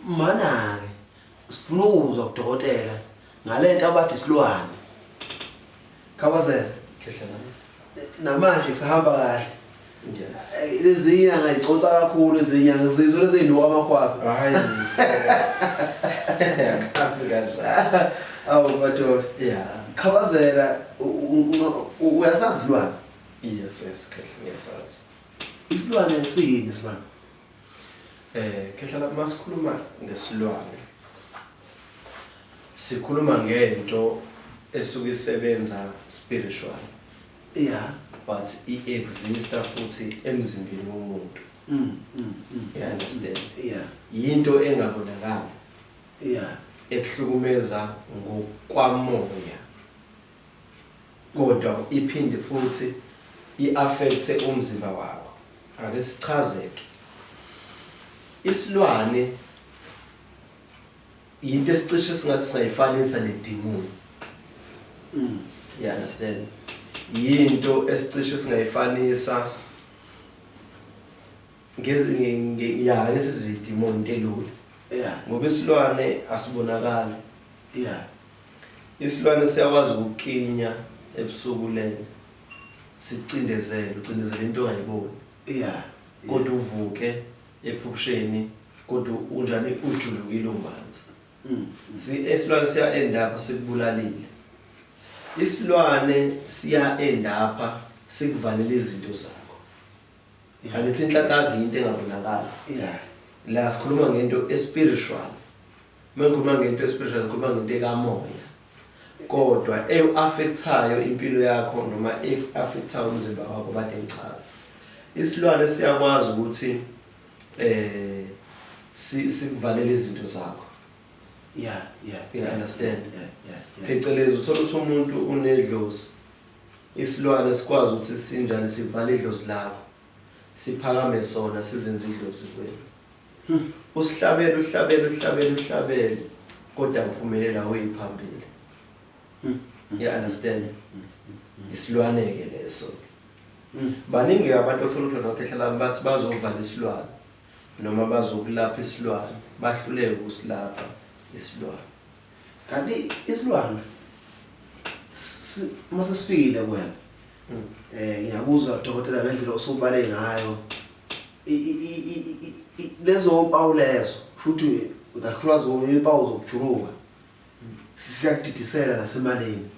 Mana-ke sifuna ukuzwa kudokotela ngalento abathi isilwane. Khabazela. Khehla lami. Namanje kusahamba kahle. Yes. Lezi nyanga iconsa kakhulu izinyanga ngizizwe lezi zinuka amakhwapha. Hayi. Akahambi kanjalo. Awu madoda. Yeah. Khabazela uyasazi isilwane. Yes, khehla ngiyasazi. Isilwane siyini isilwane? Khehla lami masikhuluma ngesilwane. Sikhuluma ngento esuke isebenza spiritual. But i-exista futhi emzimbeni womuntu. You understand? Yeah. Yinto engabonakali. Ekuhlukumeza ngokwamoya. Kodwa iphinde futhi i-affecte umzimba wakho. Ake sichazeke. Isilwane yinto esicishe singase singayifanisa nedimoni. You understand? Yinto esicishe singayifanisa ya lesizidimoni into elula. Ngoba isilwane asibonakali. Isilwane siyakwazi ukukinya ebusuku lena. Sicindezele, ucindezele into ongayiboni. Kodwa uvuke ephusheni kodwa unjani ujulukile umanzi. Isilwane siya end up sikubulalile. Isilwane siya end up sikuvalela izinto zakho. Angithi inhlanhla into engabonakali. La sikhuluma ngento espiritual. Uma ngikhuluma ngento espiritual ngikhuluma ngento ekamoya. Kodwa eyu-affectayo impilo yakho noma e-affectayo umzimba wakho bade ngichaza. Isilwane siyakwazi ukuthi sikuvalele izinto zakho. You understand? Phecelezi uthola ukuthi umuntu unedlozi. Isilwane sikwazi ukuthi sinjani sivale idlozi lakho. Siphakame sona sizenze idlozi kuwena. Usihlabele uhlabele uhlabele uhlabele kodwa uphumelela uyiphambili. You understand? Isilwane ke leso. Baningi abantu othola ukuthi nokhehla lami bathi bazovala isilwane noma bazokulapha isilwane bahluleke ukusilapha isilwane. Kanti isilwane mase sifikile kuwena. Ngiyakuzwa dokotela ngendlela osubale ngayo. Lezo mpawu lezo futhi kakhulukazi impawu zokujuluka siyakudidisela nasemalini.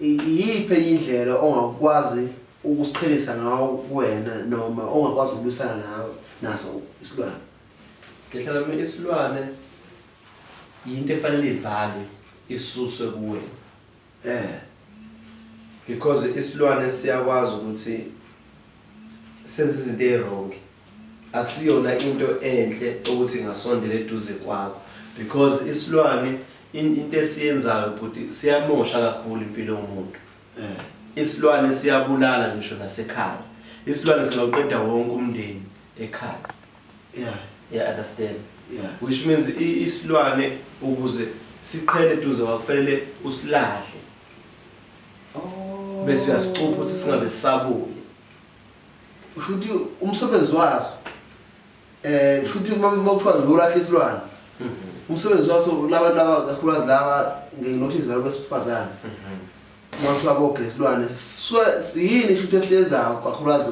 Iyiphi enye indlela ongakwazi ukusiqhelisa ngawo kuwena noma ongakwazi ukulwisana nawe naso isilwane? Khehla lami isilwane yinto efanele ivalwe isuswe kuwena. Because isilwane siyakwazi ukuthi senze izinto eziwrong. Akusiyona into enhle ukuthi ingasondela eduze kwakho because isilwane into esiyenzayo bhuti siyamosha kakhulu impilo yomuntu. Isilwane siyabulala ngisho nasekhaya. Isilwane singawuqeda wonke umndeni ekhaya. You understand? Which means isilwane ukuze siqhele eduze kwakho kufanele usilahle. Bese uyasicupha ukuthi singabe sisabuya. Usho ukuthi umsebenzi waso usho ukuthi uma kuthiwa nje ulahla isilwane. Umsebenzi waso laba laba kakhulukazi laba nginothise laba besifazane. Uma kuthiwa boge isilwane yini isho ukuthi esiyenzayo kakhulukazi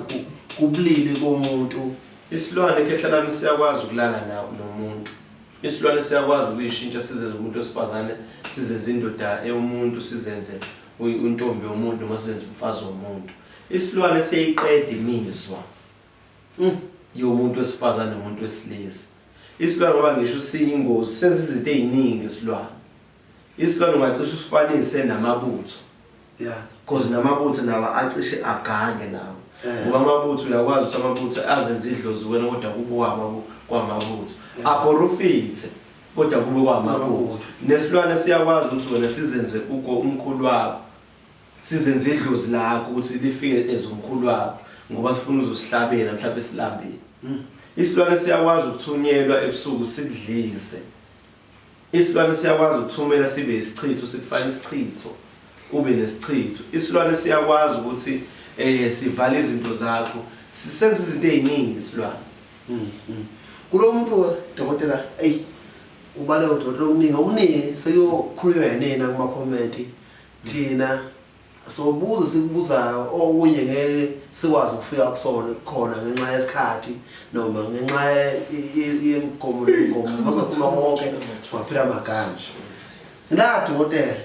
kubulili komuntu. Isilwane khehla lami siyakwazi ukulala nomuntu. Isilwane siyakwazi ukuyishintsha sizenze umuntu wesifazane, sizenze indoda eyomuntu, sizenze intombi yomuntu noma sizenze umfazi womuntu. Isilwane siyayiqeda imizwa yomuntu wesifazane nomuntu wesilisa. Isilwane ngoba ngisho siyingozi senza izinto eziningi isilwane. Isilwane ungacishe usifanise namabutho. Because namabutho nawo acishe agange nawo. Ngoba amabutho uyakwazi ukuthi amabutho azenze idlozi wena kodwa kube kwamabutho. Aporofithe kodwa kube kwamabutho. Nesilwane siyakwazi ukuthi wena sizenze ugo umkhulu wakho. Sizenze idlozi lakho ukuthi lifike ezomkhulu wakho ngoba sifuna uzosihlabela mhlawumbe silambile. Isilwane siyakwazi ukuthunyelwa ebusuku sikudlise. Isilwane siyakwazi ukuthumela sibe isichitho sikufake isichitho ube nesichitho. Isilwane siyakwazi ukuthi sivale izinto zakho. Sisenza izinto eziningi isilwane. Kulo muntu dokotela, ey Ubale udokotela okuningi okuningi sekuyokhulunywa yinina kuma-comment. Thina sobuza sikubuzayo okunye ngeke sikwazi ukufika kusona khona ngenxa yesikhathi noma ngenxa yemigomo nemigomo masakhuluma konke kwaphela amagama. La dokotela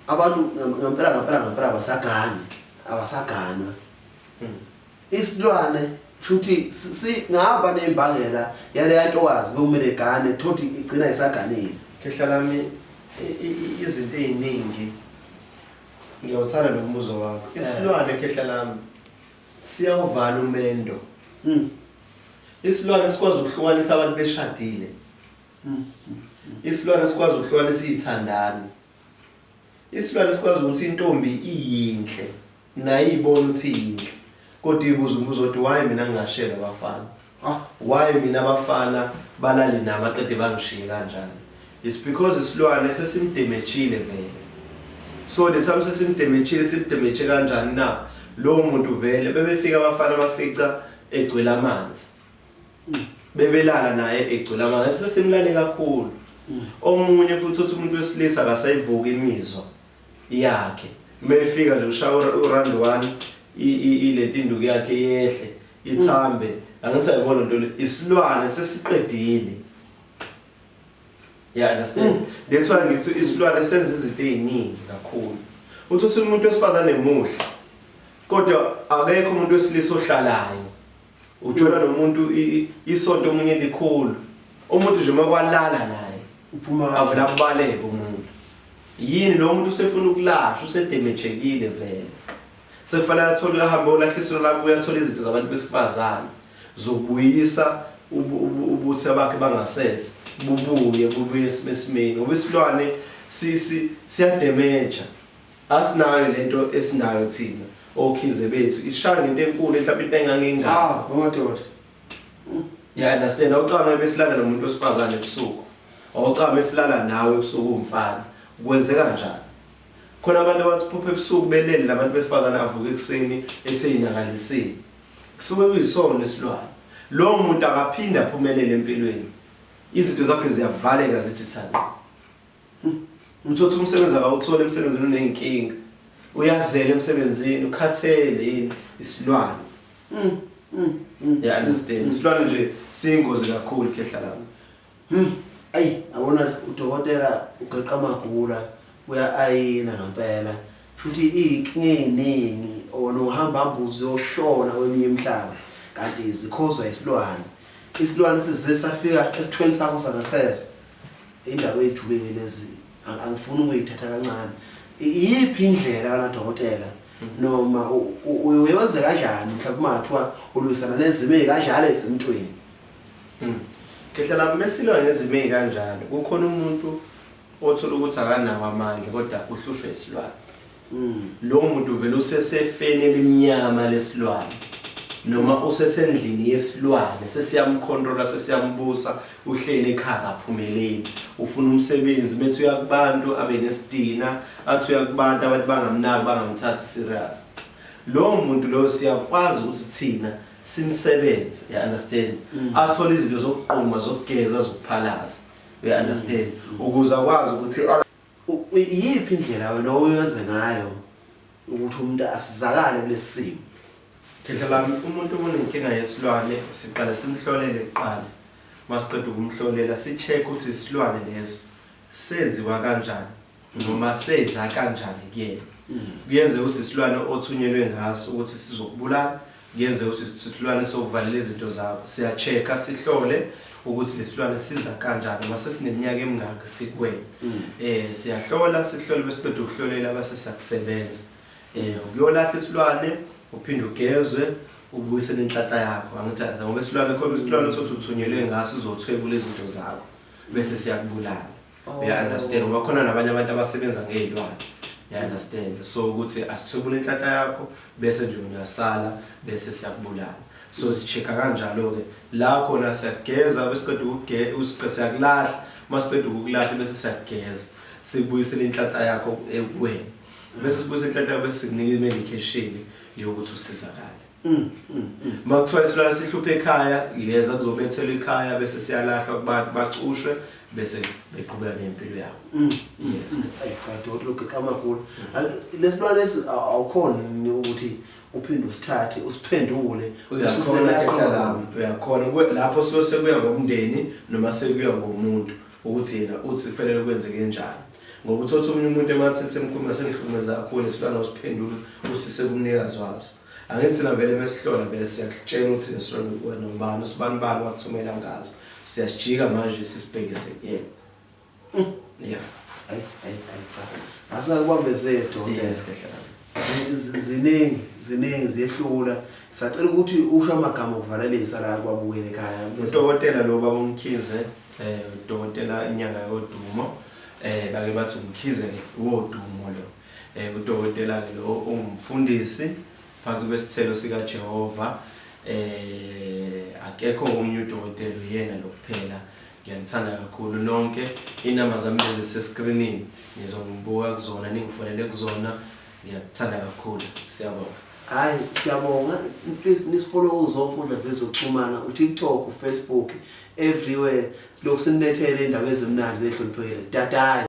abantu ngempela ngempela ngempela abasagani abasaganwa. Isilwane shuthi singaba nembangela yaleya ntokazi bekumele igane thothi igcina isaganile. Khehla lami izinto eziningi ngiyawuthanda lo mbuzo wakho. Isilwane khehla lami siyawuvala umendo. Isilwane sikwazi ukuhlukanisa abantu beshadile. Isilwane sikwazi ukuhlukanisa izithandani. Isilwane sikwazi ukuthi intombi iyinhle naye iyibona ukuthi iyinhle kodwa iyibuza umbuzo othi why mina ngingashela abafana why mina abafana balale nami aqede bangishiye kanjani it's because isilwane sesimdemejile vele so the time sesimdemejile simdemeje kanjani na lowo muntu vele bebefika abafana bafica egcwele amanzi bebelala naye egcwele amanzi sesimlale kakhulu omunye futhi uthi umuntu wesilisa akasayivuki imizwa yakhe mefika nje ushaya u-round 1 ilento induku yakhe yehle ithambe angithi ayibona nto le isilwane sesiqedile yeah understand that's why ngithi isilwane senza izinto eziningi kakhulu uthi uthi umuntu wesifazane muhle kodwa akekho umuntu wesilisa ohlalayo Ujola nomuntu isonto omunye likhulu. Umuntu nje makwalala naye uphuma avela kubaleka umuntu. Yini lo muntu usefuna ukulashwa usedemejekile vele. Sefanele athole ahambe olahliswa lapho uyathola izinto zabantu besifazane zokubuyisa ubuthe bakhe bangasese bubuye bubuye esimeni ngoba isilwane siyademeja. Asinayo lento esinayo thina okhize bethu ishaya ngento enkulu mhlawumbe into engangengane. Ah, ngomadoda. Yeah, understand. Awucabange besilala nomuntu wesifazane ebusuku. Awucabange besilala nawe ebusuku umfana. Kwenzeka kanjani? Khona abantu abathi phupha ebusuku belele labantu besifazane avuke ekuseni eseyinakalisile. Kusuke kuyisona isilwane. Lowo muntu akaphinde aphumelele empilweni. Izinto zakhe ziyavaleka zithi thanqa. Umthothi umsebenzi akawutholi emsebenzini uney'nkinga. Uyazela emsebenzini, ukhathele yini isilwane. Yeah, understand. Isilwane nje siyingozi kakhulu khehla lami. Ayi, yabona udokotela ugeqa amagula uya-ayina ngempela. Shuthi iy'nkinga ey'ningi or nohamba hamba uze uyoshona kweminye imihlaba kanti zikhozwa isilwane. Isilwane size safika esithweni sakho sangasese. Indaba ejulile lezi angifuni ukuyithatha kancane. Iyiphi indlela kana dokotela noma uyenze kanjani mhlawumbe uma kuthiwa ulwisana nezimo ezikanjalo ezisemntwini? Khehla lami mesilwa ngezimo ezikanjalo kukhona umuntu othola ukuthi akanawo amandla kodwa uhlushwe isilwane. Lowo muntu vele usesefeni elimnyama lesilwane noma usesendlini yesilwane sesiyamkhontrola sesiyambusa uhleli ekhaya akaphumeleli ufuna umsebenzi methi uya kubantu abe nesidina athi uya kubantu abantu bangamnaki bangamthathi serious lowo muntu loyo siyakwazi ukuthi thina simsebenze you understand athole izinto zokugquma zokugeza zokuphalaza you understand ukuze akwazi ukuthi Iyiphi indlela wena oyenze ngayo ukuthi umuntu asizakale kulesi simo? Khehla lami umuntu onenkinga yesilwane siqale simhlolele kuqala. Masiqeda ukumhlolela si-check ukuthi isilwane leso senziwa kanjani noma seza kanjani kuyena. Kuyenzeka ukuthi isilwane othunyelwe ngaso ukuthi sizokubulala Kuyenzeka ukuthi isilwane sokuvalela izinto zakho. Siya-check-a sihlole ukuthi lesilwane siza kanjani noma sesineminyaka emingaki sikuwena. Siyahlola sihlole bese siqeda ukuhlolela base siyakusebenza. Ukuyolahla isilwane uphinde ugezwe ubuyisele inhlanhla yakho. Angithi ngoba isilwane khona isilwane uthi uthunyelwe ngaso uzothwebula izinto zakho bese siyakubulala. You understand ngoba khona nabanye abantu abasebenza ngezilwane. You understand so ukuthi asithwebule inhlanhla yakho bese nje uyasala bese siyakubulala. So si-check-a kanjalo ke la khona siyageza bese siqeda ukugeza siyakulahla masiqeda ukukulahla bese siyageza sikubuyisele inhlanhla yakho ekuwena. Bese sibuyisa inhlanhla yakho bese sikunika i-medication yokuthi usizakale. Uma kuthiwa isilwane sihluphe ekhaya, yeza kuzobethelwa ikhaya bese siyalahlwa kubantu bacushwe bese beqhubeka nempilo yabo. Yes. Ayi cha dokotela ugeqa amakhulu. Lesilwane lesi awukhoni ukuthi uphinde usithathe usiphendule Uyakhona khehla lami, uyakhona. Lapho suke sekuya ngomndeni noma sekuya ngomuntu ukuthi yena uthi kufanele kwenzeke kanjani. Ngoba uthola ukuthi omunye umuntu emathethe emkhuluma sengihlukumeza kakhulu lesilwane usiphendula usise kumnikazi waso. Angithi thina vele mesihlola vele siyakutshela ukuthi lesilwane wena ubani usibani bani wakuthumela ngaso. Siyasijika manje sisibhekise kuyena. Yeah. Ayi ayi ayi cha. Asakubambezeli dokotela. Yes khehla lami. Ziningi ziningi ziyehlula. Sacela ukuthi usho amagama okuvalelisa la kwabukele ekhaya. Udokotela lo baba uMkhize udokotela inyanga yodumo bake bathi uMkhize ke wodumo lo. Udokotela ke lo ungumfundisi phansi kwesithelo sika Jehova akekho omunye udokotela uyena lo kuphela. Ngiyanithanda kakhulu nonke. Inamba zami lezi ziseskrinini nizongibuka kuzona ningifonele kuzona. Ngiyakuthanda kakhulu. Siyabonga. Hayi siyabonga. Please nisifollow kuzo zonke inkundla zethu zokuxhumana, uTikTok, uFacebook, everywhere. Silokhu sinilethele indaba ezimnandi nehloniphekile. Dadayi.